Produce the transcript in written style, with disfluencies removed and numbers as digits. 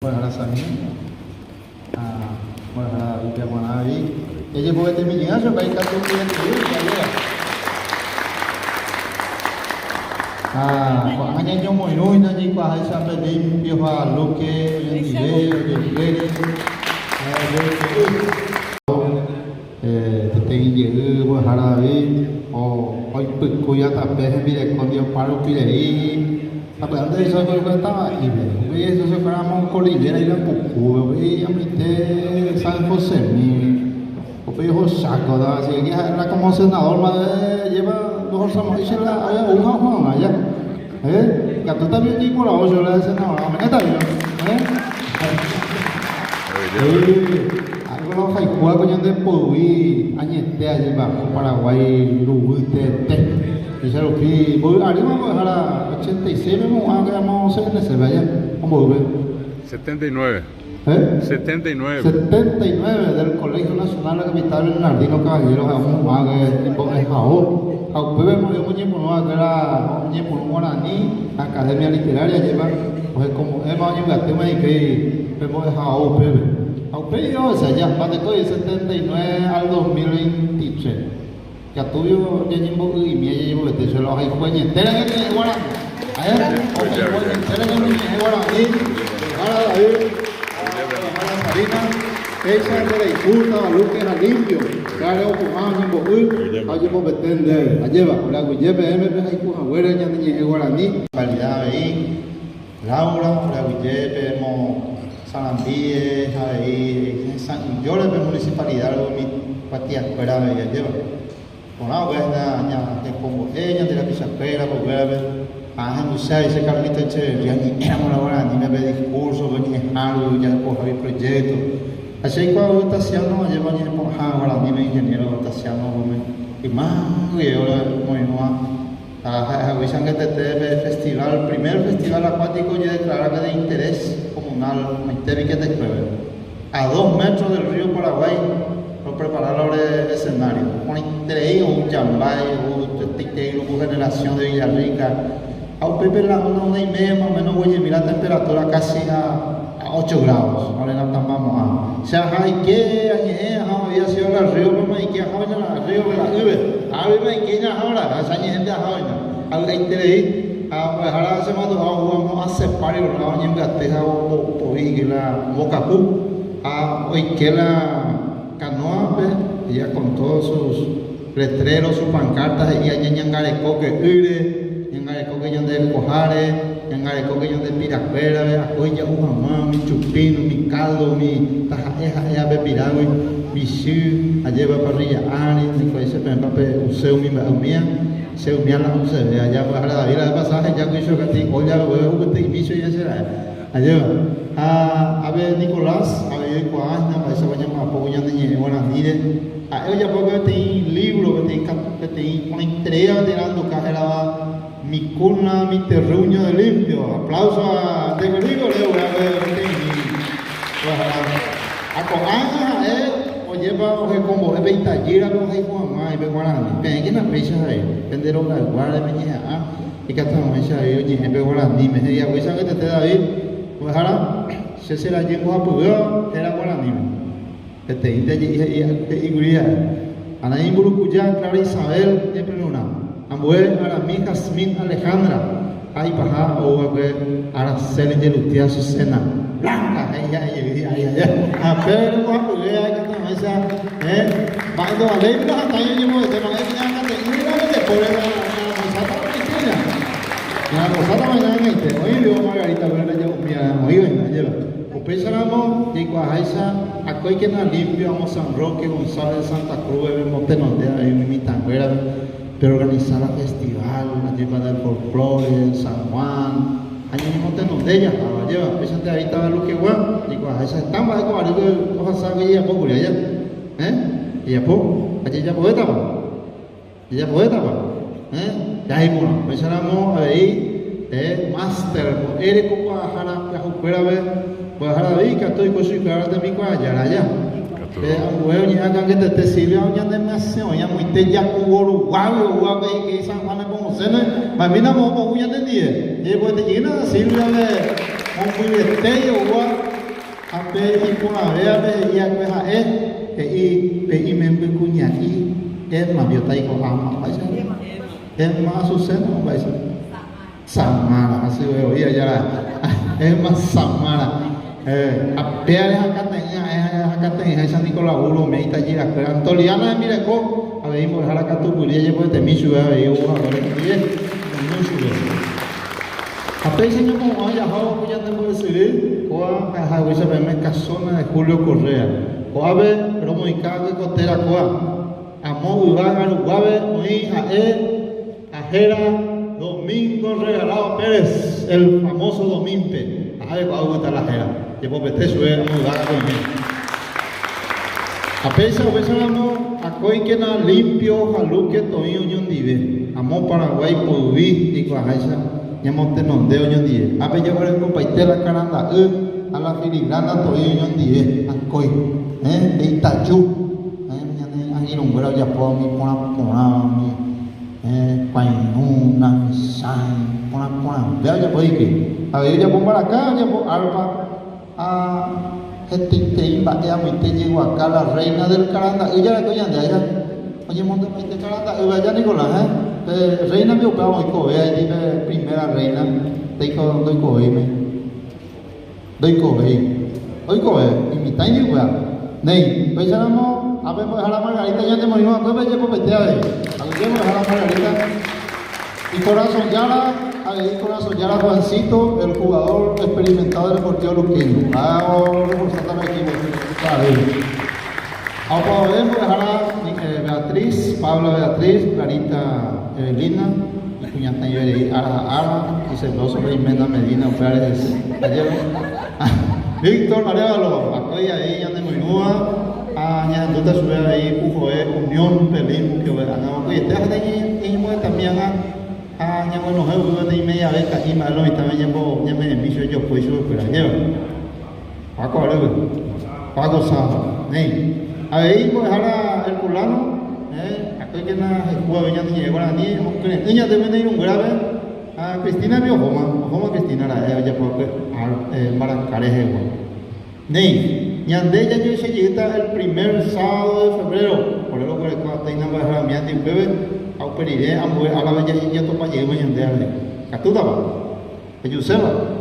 Mbo'ehára Sammy ha mbo'ehára David-pe g̃uarã avei. Jajepovetemi'ỹha chupe ikatu pirepiry ajéva. Ha ko'ág̃a ñañomoirũ hína jaikuaaháicha pe limpio ha Luque oñondive, ojoykére ha ojoyke'y. Peteĩ jey mbo'ehára David oipykúi tape hembireko ndive opa rupi rei, sapy'ánte he'i chupe oiko tava'ípe, upéi he'i chupe amo Cordillera Ila Pukúpe, upéi amoite San Josemi, upéi oho Chaco, así que ha'e la como senador mba'e ndohosamo'ãi che la ou ha oho hag̃ua ja. Ikatúta avei ojeiporavo chupe la senadorã ome'ẽta avei. Ha'éko ohayhúva ko ñande poyvi añete ajépa ko Paraguái ruguy teete. Péicha rupi mboy arýma mbo'ehára 86-pe mo'ã pe amo CNC-pe aja omboyve. 79. ¿Eh? 79. 79 del Colegio Nacional de la Capital Bernardino Caballero ha'e omo'ã que imbo'ehao ha upépe omoĩ omoñepyrũ va'ekue la oñepyrũ guarani Academia Literaria ajépa ohekombo'éma oñembyatýma hikuái pe mbo'ehao upépe. Ha upéi ohecha japa ndekói 79 al 2023. Ikatúvi ñañembo'y'imie jajepoete che la ohayhu añetérã ñane ñe'ẽ guarani. Ae, ohayhu añetérã ñane ñe'ẽ guarani, Mbo'ehára David ha Mbo'ehára Sarina, péicha nde rayhu táva Luque ha Limpio, upévare opu'ã oñembo'y ha ojembopete ndéve. Ajépa, oreaguyje peẽme pehayhu haguére ñane ñe'ẽ guarani. Calidad avei, Laura, oreaguyje peẽmo Sarambíe ha avei hesa'ỹijóre pe municipalidad umi kuatiakuéra avei ajéva. Porã upéva hína ñahekombo'e ñande rapichakuérape upévape ha ahenduche avei che Carlito Echeverría oñe'ẽramo la guaraníme pe discurso pe oñe'ẽhágui ojapohágui proyecto. Ha che aikuaave Tasiano ajépa oñe'ẽ porãha guaraníme ingeniero Tasiano Gómez yma guive ore omoirũva Ha ha'ehaguéicha angetete pe festival, primer festival acuático ojedeclaraka de interés comunal oĩte Piquetekuépe. A dos metros del río Paraguay roprepara la ore escenario. Porãiterei ou Jambay, ou hetaiterei grupo Generación de Villarrica. Ha upépe la una, una y media más o menos oguejemi la temperatura casi a a ocho grados, ore natamba'amo'ã. Che aha aike, añe'ẽ, aha oĩ así la río-pe ma aike aha oĩna la río-pe la ýpe. Águi ma aike ña aha ora, ha che añe'ẽnte aha oĩna. Avy'aiterei, ha mbo'ehára che mandu'a ou amo Acepar orã oñembyaty ha opoi hikuái la mbokapu ha oike la canoa-pe, ella con todos sus letreros, sus pancartas he'i añeñangarekóke ýre, ñangarekóke ñande rekoháre, ñangarekóke ñande pirakuérare, akói ja'u hag̃ua umi chupín, umi caldo, umi taha'e ha'éva pe pirágui, michy, ajépa parrilla ári, ndaikuaái che peẽpa pe'use umi mba'e umía, che umía la a'useve, aja pyhare David la vez pasada hejákuri chupe katu olla roguéve hupyty imícho hína che ra'e. Ajépa. Ha ave Nicolás avei oikuaa hína mba'éichapa ñamba'apo ko ñane ñe'ẽ guaraníre. Ha'e ojapo va'ekue peteĩ lívro, peteĩ peteĩ porãitereíva peteĩ aranduka hérava Mi cuna, mi terruño de limpio. Aplauso a Ndegorýi ore upévape peteĩmi guajarã. Ha ko'ág̃a ha'e ojépa ohekombo'e pe itajýrape ohayhu hag̃ua pe guarani. Peẽkena péicha avei, pende rogayguáre peñeha'ã. Ikatu hag̃uáicha avei oñe'ẽ pe guaraníme. He'i haguéicha angetete David, Mbo'ehára, che che rajy mbohapyvéva héra guaraníme. Peteĩnte aje'i he'i he'íkuri ha'e. Anaí Mburukuja, Clara Isabel ñepyrũrã. Ambue Arami Jazmín Alejandra ha ipaha ou va'ekue Araceli Jeruti Azucena. Blanca he'i ha'e jey hi'ári aja. Ha péro mbohapyvéva ikatu hag̃uáicha, eh, mba'e ndovaléi piko hatã ñañembo'ete, mba'e ñañakate'ỹramo jepóre la ñarambosáta oĩténa. Ñarambosáta va'erã ag̃aite, oĩ guivo Margarita Verde ja'umíva, oĩ va'erã, ajépa. Upéicharamo, jaikuaaháicha, akóikena limpio amo San Roque, González, Santa Cruz peve motenonde avei umi mitãnguérape, peorganiza la festival, ajépa del folklore, San Juan, ha ñañemotenonde jaháva, ajépa, upéichante avei táva Luquegua, jaikuaaháicha heta mba'e ko arýpe ohasa ojejapókuri, aja. Héẽ? Ejapo? Ha jajapovétapa? Jajapovétapa? Héẽ? Jaheporã. Upéicharamo avei pe máster mba'ére ko kuaahára pyahukuérape, mbo'ehára avei ikatu oiko chuikuéra tembikuaajára aja. Pe ambue oñe'ẽ akãngetete Silvia oñanemyasẽ oĩ amoite Jakuvo ruguágui oúva pe hikuái San Juan Nepomuceno, mba'emína moõ ou ñanendie. Jajepoetejeýna Silvia-pe mombyryete oúva. Ha pe iporãvévape he'i va'ekue ha'e, he'i pe imembykuña'i Emma, biota iko'ãma, mba'éicha he'i? Emma Azucena o mba'éicha? Samara, hasyve voi ajára. Emma Samara. Ha péare hakate'ỹ ha'e hakate'ỹháicha niko laburo umi itajyrakuéra. Antoliana hembireko, avei mbo'ehára katupyry ajepoetemi chupe avei ou haguére hendive, omoirũ chupe. Ha péicha ñamohu'ã jahávo ko ñande mbo'esyry, kóa ha'ehaguéicha peẽme Casona de Julio Correa. Ko'ápe romoĩka ko téra kóa. Amo yvága ruguápe oĩ ha'e ha héra Domingo Regalado Pérez, el famoso Domínpe. Aháve ko'águi opyta la héra. Jepopete chupe amo yvágape oime. Ha péicha upéicharamo akóikena limpio ha lúke toĩ oñondive. Amo Paraguái poyvi jaikuaaháicha ñamotenonde oñondive. Ápe jaguerekopaite la karanda'y ha la filigrana toĩ oñondive akói. Héẽ, pe itaju. Héẽ, ñane angirũnguéra ojapóva umi porã porãva, umi héẽ, kuãirũ, namichãi, porã porãve ojapo hikuái. Avei ojapo mbaraka, ojapo arpa. Ha hetaiterei mba'e amoite jeguaka la reina del karanda'y jareko ñande aja. Oñemondypaite karanda'ýpe aja Nicolás, eh? Pe reina pe upéva oikove aity pe primera reina, teiko ndoikovéime. Ndoikovéi. Oikove, imitãigui upéva. Néi, upéicharamo ápe mbo'ehára Margarita ñanemoirũ va'ekue pe jepopeite avei. Aguyje mbo'ehára Margarita. Ikorasõ jára, avei ikorasõ jára Juancito, el jugador experimentado del Deportivo Luqueño. Ha orreforzáta la equipo avei. Ha opavave mbo'ehára Beatriz, Paula Beatriz, Clarita Evelina, ikuñataĩverei ára ha ára, iceloso pe iména Medina upévare hese. Ajépa? Víctor Arévalo, akói avei ñanemoirũva ha ñahendúta chupe avei Puhoe Unión Pelín Mukiove. Ág̃a mokõiete ha ñañemohetami ág̃a ha ñaguenohẽ upépe peteĩ media vez ka'i mba'e lo mitãme ñame'ẽmi chupe jopói chupekuéra. Ajépa? Paco arýpe. Paco sábado. Néi. Avei mbo'ehára Herculano, akóikena haihu avei ñane ñe'ẽ guarani omokyre'ỹ ñande pene irũnguérape. Ha Cristina-gui ohóma, ohóma Cristina ra'e ojapo va'ekue mbaraka rehegua. Néi, ñande jajoecha jeýta el primer sábado de febrero, ore roguereko atéina mba'eharamiánte upépe ha upe rire ambue árape jatopa jeýma ñande avei. Ikatútapa? Pejuséva?